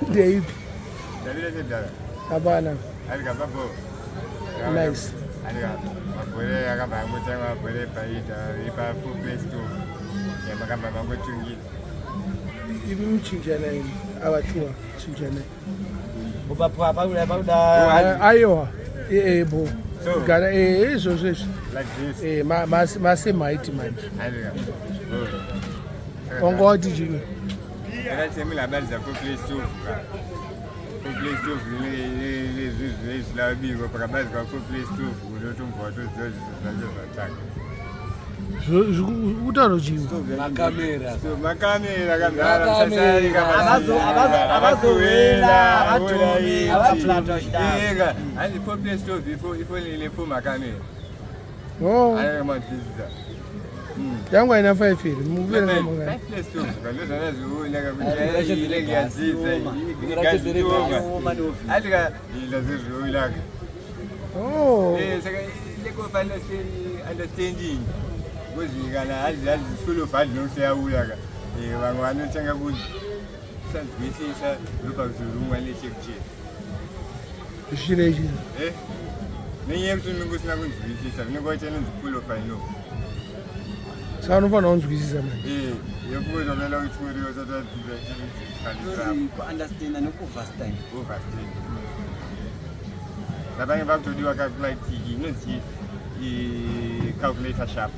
Ndeipi? Hapana. Nice. Makore akabva angotanga makore paita ipa full play stove yamakabva mangotungidza. Imi muchinjana imi avachuwa chinjana. Aiwa ebo gara izvozvo izvi masemaiti manje. Wanga wati chii? Ndakasemula habari dza full play stove ka. Full play stove zvinabikwa pakabazwa full play stove unotombwa watoziva zvinhu zvacho zvatanga. Kutaura chii? Makamera. Makamera Avazohwela, avatomi, avaplata chidaro. Hanzi full play stove ifo ifo ile full makamera. Oh. Ayo madzidza. Yangu haina 5 here. Mukuverenga mangani? Oh. Understanding kuzikana hanzi hanzi school of hard knocks yauya ka vamwe vanotanga kusanzwisisa ndopakuzorumwa nechekucheka. Zvichirei chii? Eh? Nenyaya yekuti unenge usina kunzwisisa unenge waita inonzi full of I know. Saka unofanira kunzwisisa manje. Eh, yekuti unoenda kuchikoro usati wadzidza Kuunderstanda nekuoverstand. Overstand. Saka pange pakutodiwa calculator inonzi calculator sharp.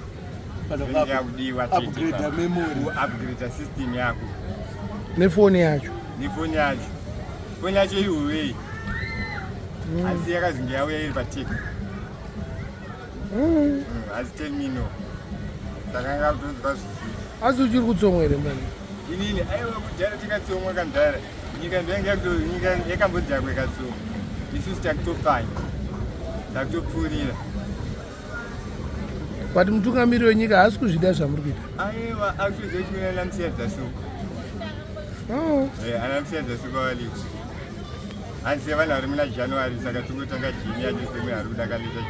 Inenge yakudiwa Upgrade memory. Upgrade system yako. Nefoni yacho. Nefoni yacho. Foni yacho ihuwei. Asi yakazonge yauya iri pateki. Asi tell me no. Saka anga kutonzwa zvizi. Asi uchiri kutsomwa here mani? Inini aiwa kudhara tikatsomwa kamdhara. Nyika ndoyanga yakuto nyika yakambodhakwa ikatsomwa. Isusu takutopfanya. Takutopfuurira. But mutungamiri wenyika haasi kuzvida zvamuri kuita. Aiwa akutoziva kuti kuna namusiya dzasuka. Oh. Eh, ana musiya dzasuka waliko. Hanzi vanhu vari muna January saka tingotanga jini yacho semwe ari kuda kaleta jini.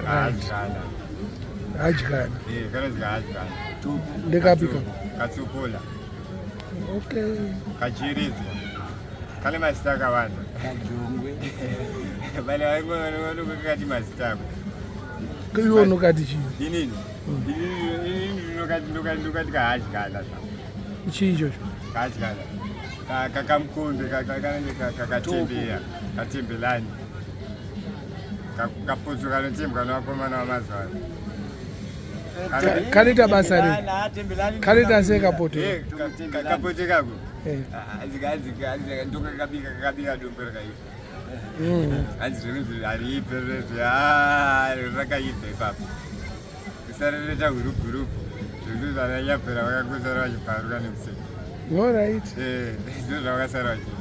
Hadyana. Hadyana. Eh, kanonzi hadyana. Ndekapi ka? Katsopola. Okay. Kacheredzwa. Kane mazita akawanda. Kajongwe. Vane vanokati mazita ako. Iwe unokati chii? Inini. Inini ndinokati ndokati ndokati kahadyana zvangu. Chii ichocho? Kadyana. Kakamukombe kanenge kakatembera. Katembelani. Kapotso kanotembwa nevakomana vamazuva ano. Kanoita basa rei? Kanoita sei kapoto? Eh, kapoto kako. Eh. Ndokakabika kakabika dombo rakaipa. Hanzi zvinonzi hariibve rezve rakaibva ipapo. Kusarereta hurugurupu zvekuti vananyapera vakangosara vachibvaruka nekuseka. All right. Eh, ndizvo zvavakasara vachiita.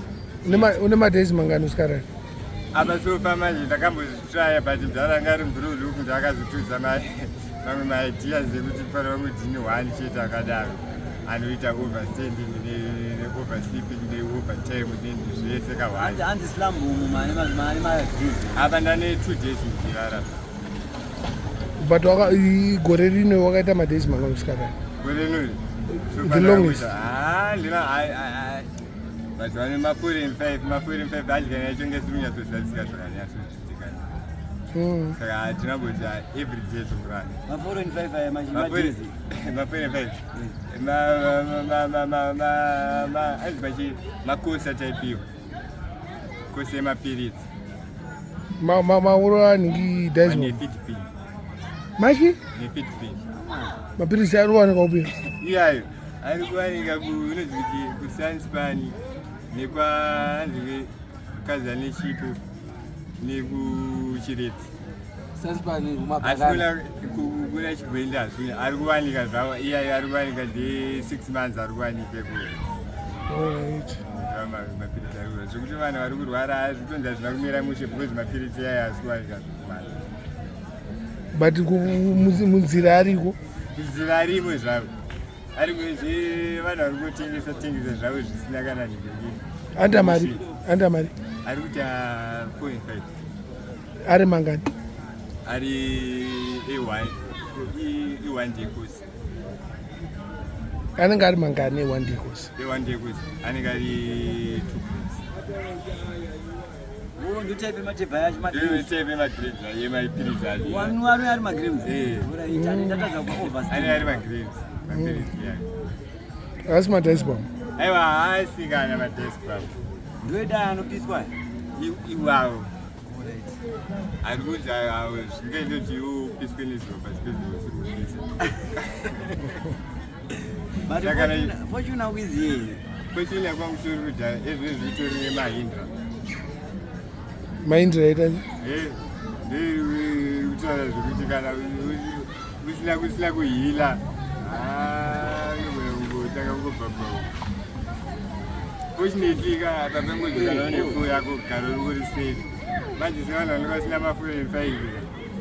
Une madays mangani usikarari? Apa sofa manje ndakambozvitraya but mudhara anga ari mburuluku ndakazotudza mamwe maideas ekuti pano vamwe one chete akadaro anoita overstanding neoversleeping neovertime nenhu zvese kahwani. Hanzi slam umu mane mane madays. Apa ndane 2 days ndichirara. But waka gore rino wakaita madays mangani usikarari? Gore rino The longest. Ah, ndina mazuva ano ma4 and 5 ma4 and 5 adyana yacho nge siri kunyatsozadzika zvakanyatsozadzikana. Saka hatina kuti every day tokurara. Ma4 and 5 aya madays. Ma4 and 5. Anzi machi makosi ataipiwa. Kosi emapiritsi. Mauro anhingi days. Nefitpin. Machi? Nefitpin. Mapiritsi ari kuwanika kupi? Iyayo ari kuwanika kunonzi kuti kuSanspan nekwanzi kaza nechipo nekuChiredzi. Asi kuna Chigwenda hasuna ari kuwanika zvavo iyayo ari kuwanika nde 6 months ari kuwanika ikoko. Alright. Mapiritsi ari kuwanika zvekuti vanhu vari kurwara zvitonzi hazvina kumira mushe because mapiritsi iyayo haasi kuwanika zvekumana. But munzira ariko. Munzira arimo zvavo. Ari kwezve vanhu vari kutengesa tengesa zvavo zvisina kana nhingi. Anda mari, anda mari. Ari kuita 4.5. Ari mangani? Ari A1 I1 day course. Anenge ari mangani e1 day course? E1 day course anenge ari 2 grams. Oh, ndotype matebha yacho magrams. Ndotype magrams yemapiritsi acho. Wanu ari ari magrams. Eh. Alright, ani ndatadza ku overstand. Anenge ari magrams. Mapiritsi yacho. Asi madice bomb. Aiwa haasi kana madice bomb. Ndoeda anopiswa. Iwawo. Ari kunzi zvingaite kuti upiswe nezuva pasi pezuva usiri kupisa. But Fortuna wizi. Fortuna kwangu tori kudhara ezvinezvi utori nemahindra. Mahindra ita? Eh, ndekutaura zvekuti kana usina kusina kuhila unogona kungotanga kungobhabha. Fortunately ka apa pangozi kana une fo yako garo uri safe. Manje sevanhu vanenge vasina mafo emfaili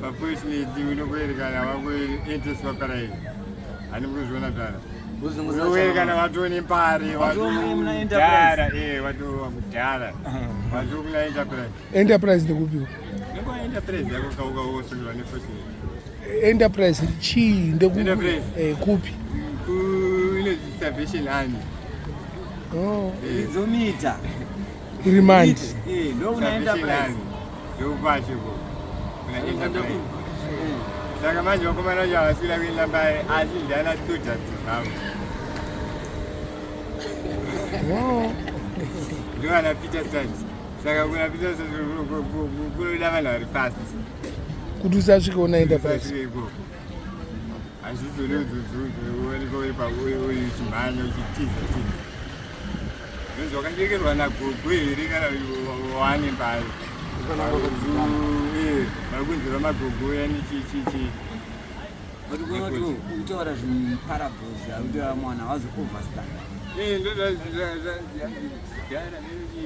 pafortunately unokuerekana wakuendeswa paraini. Hani kuzviona tara. Unokuerekana watone mbare watokudhara eh watova kudhara. Watokuna enterprise. Enterprise ndekupiwa. Nekwa enterprise yako kauka wosungirwa nefortunately. Enterprise chii ndeku Enterprise. eh kupi? Kune Salvation Army. Oh, Idzomita. remand. Eh, ndokuna enterprise. Ndokupacho ko. Kuna enterprise. Saka manje vakomana vacho havaswira kuenda mbare asi ndiana student zvavo. Oh. Ndovana Peter Stars. Saka kuna Peter Stars kunoda vanhu vari fast. Kuti usasvike una enterprise. Usasvike ikoko. Hazvizoni uzooneka uri uchimhanya uchitiza tiza. Unonzi wakabekerwa nagogo here kana wane mbare. Vakunzira magogo yani chi chi chi. But kunoti kutaura zvimuparables akuti mwana wazo overstand. Eh, ndozvazvazvagara nekuti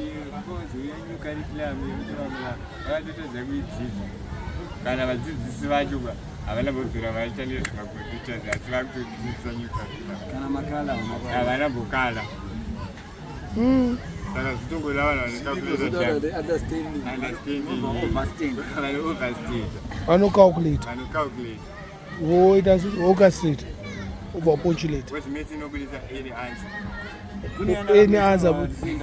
new curriculum yekuti vamwe vakatotadza kuidzidza. Kana vadzidzisi vacho ka havana bobvira vaita nezvemacomputers asi vakutodzidzisa new curriculum. Kana makala Havana bokala. Saka zvitongoda vanhu vanocalculate understanding. understanding. Overstand. Vano overstate. Vanocalculate. Vanocalculate. Woita wocastrate. Ubva postulate. Because maths inobudisa any answer. Any answer.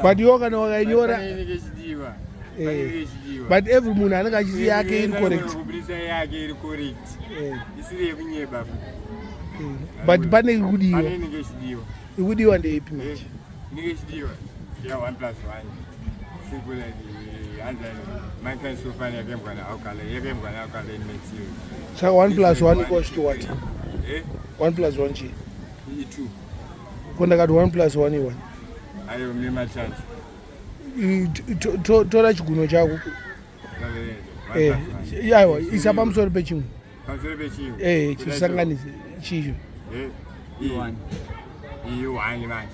But iwo kana wakainyora Pane inenge ichidiwa. Eh. Pane inenge ichidiwa. but every munhu anenge achiti yake iri correct. Kubudisa yake iri correct. Eh, Isiri yekunyeba. eh. But pane iri kudiwa. Pane inenge ichidiwa. Iri kudiwa ndeipi manje? Inenge ichidiwa. Ya 1 plus 1. Simple like hanzi mankind so far yakaimbwa naAlkali. Yakaimbwa naAlkali in maths iyoyo. Saka 1 plus 1 equals to what? Eh? 1 plus 1 chii? I2. Ko ndakati 1 plus 1 i1. Ayo mune matatu. Tora chiguno chako. Eh, aiwa isa pamusoro pechimwe. Pamusoro pechimwe. Eh, chisanganise chicho. Eh. I1. I1 manje.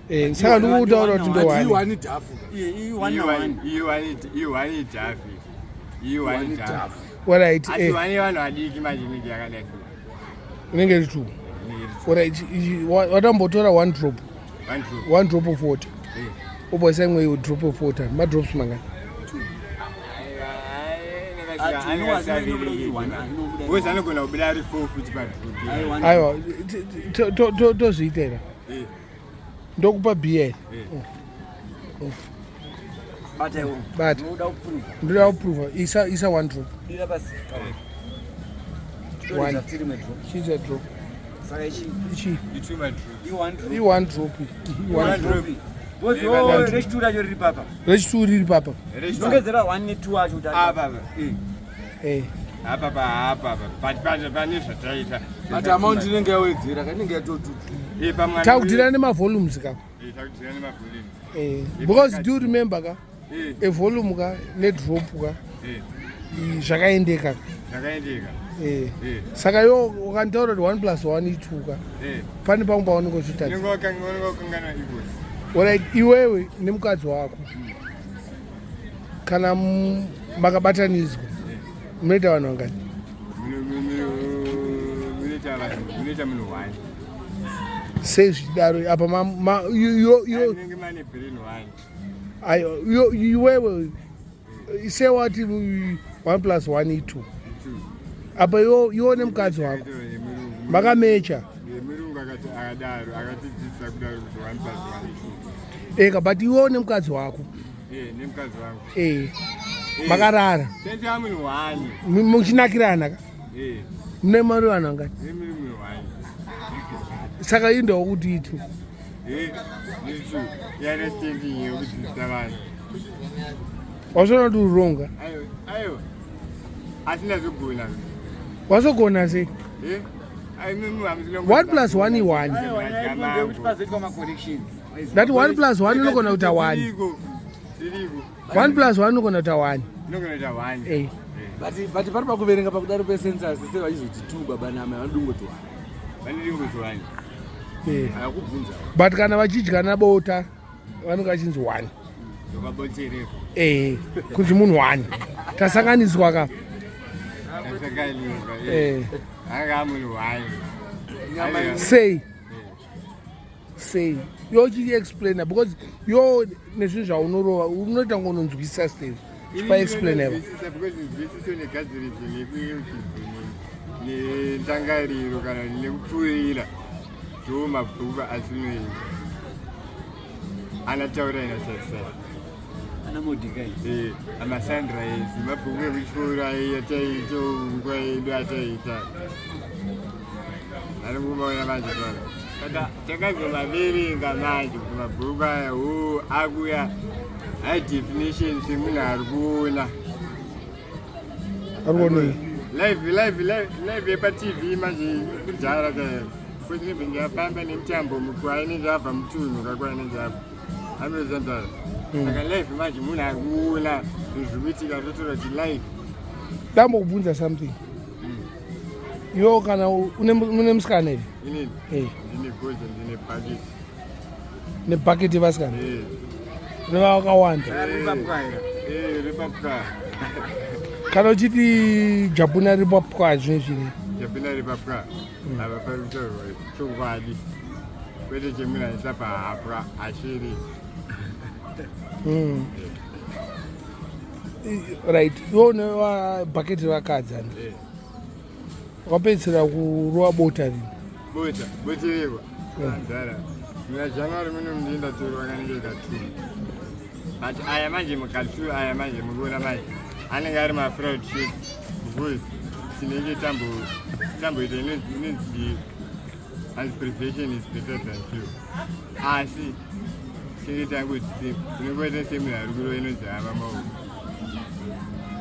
Eh, saka ndikutaura kuti ndo 1. One dhafu. I1 na 1. I1 I1 dhafi. I1 dhafi. Alright, Asi eh, vane vanhu vadiki manje inenge yakadai. inenge iri 2. Alright, watambotora 1 drop. One drop. 1 drop of water. Eh. Ubva imwe iwe drop of water. Ma drops mangani? Because anogona kubuda ari 4 futi padrop. Aiwa, tozviitera. Eh. Ndokupa beer. Eh. Bata iwo. Bata. Unoda kuprova. Ndoda kuprova. Isa 1 drop. Dira pasi. One. Tiri madrop. Chiza drop. Saka ichi Ichi. I2 madrop. i1 drop. I 1 drop. I 1 drop. Bozi Eh, oh one drop. rechitu racho riri papa. Rechitu riri papa. Nongedzera 1 ne2 acho kuti Apa apa. Eh. Apa pa apa apa. But pane zvataita. But amount inenge yawedzera ka inenge yatotutu. Eh pamwana. Takudhira nemavolumes ka. Eh takudhira nemavolumes. Eh. Because do you remember ka? Eh Evolume ka nedrop ka eh zvakaendeka ka. zvakaendeka. Eh. Eh Saka yo ukantaura kuti 1 plus 1 i2 ka. eh. Pane pamwe paunenge uchitadza. Unenge wakanganwa equals. Alright, iwewe nemukadzi wako kana makabatanidzwa munoita vanhu vangani? Munoita vanhu munoita munhu one. Sei zvichidaro apa Munenge mane brain one. ayo, iwewe sewati 1 plus 1 i2 Two. apa iwo nemukadzi wako makamecha Murungu. akadaro akatidzidzisa kudaro kuti 1 plus 1 2. Eka, but iwe nemukadzi wako. Eh, nemukadzi wangu. Makarara. Tete amunhu one. Muchinakirana ka? Eh. Mune mari vanhu angati? Nemuri munhu one. Saka indawo kuti itu. Eh, nditu yeunderstanding yekudzidzisa vanhu. Wazoona kuti uronga. Aiwa, aiwa, asi ndazogona. Wazogona sei? Eh, ai, mimi hamusina. 1 plus 1 i1. Aiwa, nyaya iripo ndeyekuti pazoitwa macorrections. Ndati 1 plus 1 inogona kuita 1. Ziriko, ziriko. 1 plus 1 inogona kuita 1. Inogona kuita 1. But pari pakuverenga pakudaro pecensus, se vachizoti two baba namai, vanodungoti one. Vanodingoti 1. Akakubvunza. But kana vachidyana bota vanenge vachinzi 1. Ndokabotereko. Kunzi munhu 1, tasanganiswa ka. Tasanganiswa. Anga munhu 1. Nyama. Aiwa. Sei sei yo chiexplaina, because yo nezvinhu zvaunorova unoita ngononzwisisa sei, chipaexplaina. Nzwisisa, because nzwisiso negadziridzo nekuyeuchidzo nendangariro kana nekupfuurira ndo mabhuku atinoita anataura inasasai. Ana Mordecai. Amasunrise mabhuku ekuchikoro ai ataiita nguva yedu ataiita ari kumaona manje pano. Saka takazomaverenga manje kuti mabhuku aya o akuya high definition semunhu ari kuona. Ari kuonei? Live, live, live, live yepaTV manje kudhara ka, kuti ndibve ndafamba nemutambo mukwa inenge abva mutunhu kakwa inenge abva anoziva. Saka live manje munhu ari kuona zvinhu zviri kuitika, totora kuti live. Ndambokubvunza something. Iwo kana une musikana here? Inini? Eh. Ndine goza, ndine bhaketi. Nebhaketi yevasikana? Neva vakawanda? Ripapwaira. Ripapwa. Kana uchiti jabhuna ripapwa, zvine zvine Jabhina ripapwa, apa pari kutaurwa chokwadi, kwete chemunhu aisa pahapwa ashiri. Right, iwo une bhaketi revakadzi ani? Wakapedzisira kurova bota rini? Bota, boterekwa mdara, muna January muno ndindatorwa kanenge ka2, but aya manje mukatu aya manje mukuona manje anenge ari mafraud shots, because tinenge tamboita inonzi as prevention is better than cure, asi tinenge tangoti tinongoita semunhu ari kurova inonzi hama maoko.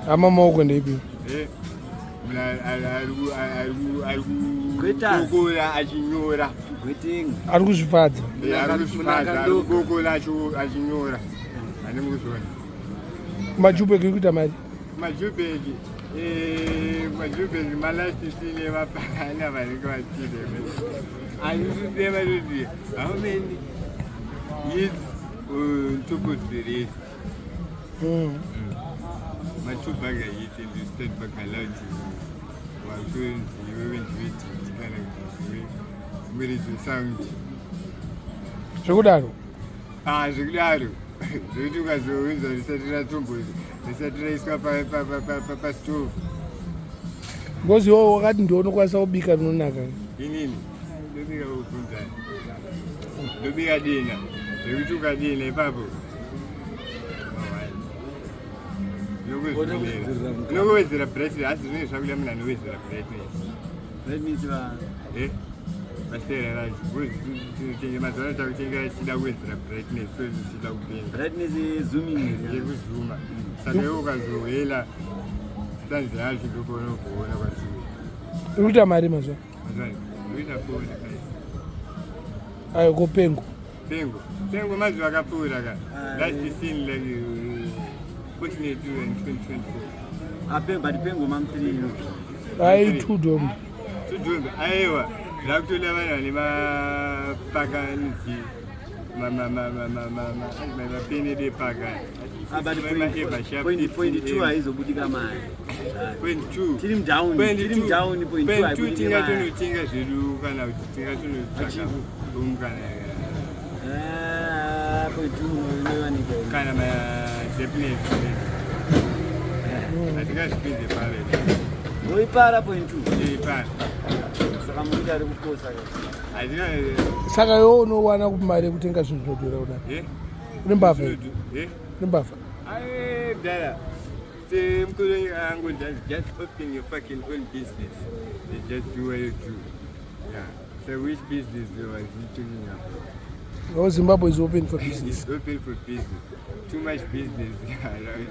Hama maoko ndeipi? Munhu ari Gwetas. kukokora achinyora. Gwetenga. Ari kuzvifadza. Ari kuzvifadza, ari kukokora achinyora, handimi kuzviona. Kumajubek iri kuita mari? Majubeki, majubeki malast seen vapana vanenge vachire handisitema kuti how many hits on top of the rest. Matubhaga hits and you start back allowed to wakutonzi iwewe ndiwe didi kana kuti ndiwe muridzi wesound. Zvekudaro? Ah, zvekudaro, zvekuti ukazounza risati ratombo, risati raiswa pastovhu. Ngozi iwowo wakati ndiwo unokwanisa kubika rinonaka. Inini ndobika kubvunzani, ndobika dina zvekuti ukadina ipapo unongowedzera brightness, asi zvinenge zvakuda munhu anowedzera brightness. Brightness va Masera racho, because mazuva ano takutengera tichida kuwedzera brightness, so tichida kupenya. Brightness zooming here. Yekuzuma, saka iwe ukazohela stanzi yacho ndopaunobvoona kwatiri. Uri kuita mari mazuva? Mazuva ndoita 4 5. Ayo kopengo? Pengo, pengo mazuva akapfuura ka. Ah, Last seen like fortunately in 2024. Ape, but pengo mam 3. Ai, tudombi. Tudombi, aiwa, zvakutoda vanhu vane mapakanzi mapeni edu epaka. Ah, but point 2 haizobudika mari. Point two. Tiri mudown, tiri mudown, point 2 Point two. haibudiki mari. Tingatonotenga zvedu kana kuti tingatonotsvaka room kana Ah, point 2 inowanika. Kana mazepnet hatingazvipinze pare. Voipara point two. Ipara. Saka mukuti ari kukosa. Hazvina Saka iwe unowana mari yekutenga zvinhu zvinodhura kudai? Eh? Une mbavha here? Eh? Une mbavha? Aye, dada. Semukuru angu just open your fucking own business. You just do what you do. Yeah. So which business you are you talking about? Oh, Zimbabwe is open for business. It's open for business. Too much business. Right?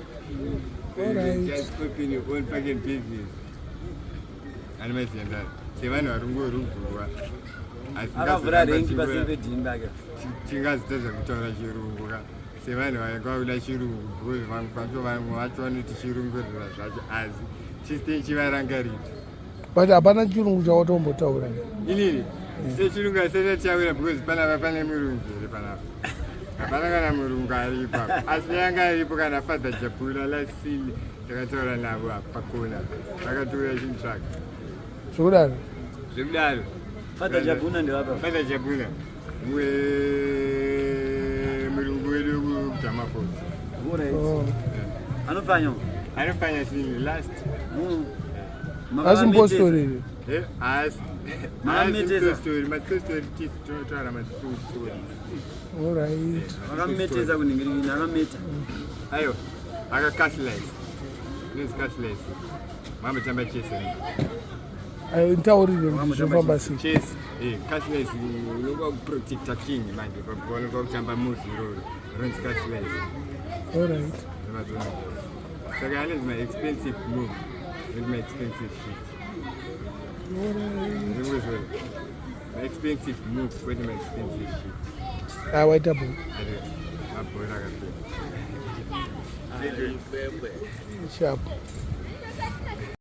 So you Alright. just open your own fucking business. Anomazienda sevanhu vari kungorugurwa. Akavhura rengi paseri pedhini pake. Tingazitadza kutaura chirungu ka sevanhu vanenge vakuda chirungu because vamwe vacho vamwe vacho vanoti chirungurira zvacho asi chiste chivarangaridza. But hapana chirungu chawatombotaura. Inini sechirungu asati taura because panapa pane murungu here panapa? Hapana kana murungu ari ipapo, asi yanga aripo kana Father Jabula lasini takataura navo apa pakona vakatouya chintsvaka. Zvekudaro. Zvekudaro. Father Jabuna ndevapa. Father Jabuna mumwe murungu wedu wekuDamafos. Alright. Oh. Anopfanya. Anopfanya sini last. Asi mupostori here? Eh, asi Makametesa. story mastory tisi tinotaura mastory. Alright. Vakametesa kuningirikini akameta. Aiwa, akakasilize inonzi kasilize mambotamba chess. Ayo, nditaurire kuti zvinofamba sei. Chess, kasilize unonga kuprotecta king manje paunonga kutamba move iroro rinonzi kasilize. Alright. Saka anonzi maexpensive move, not maexpensive shit. Alright. Ringozvona maexpensive move kwete maexpensive shit. Ah, waita bho. Mabhora akapera. Sharp.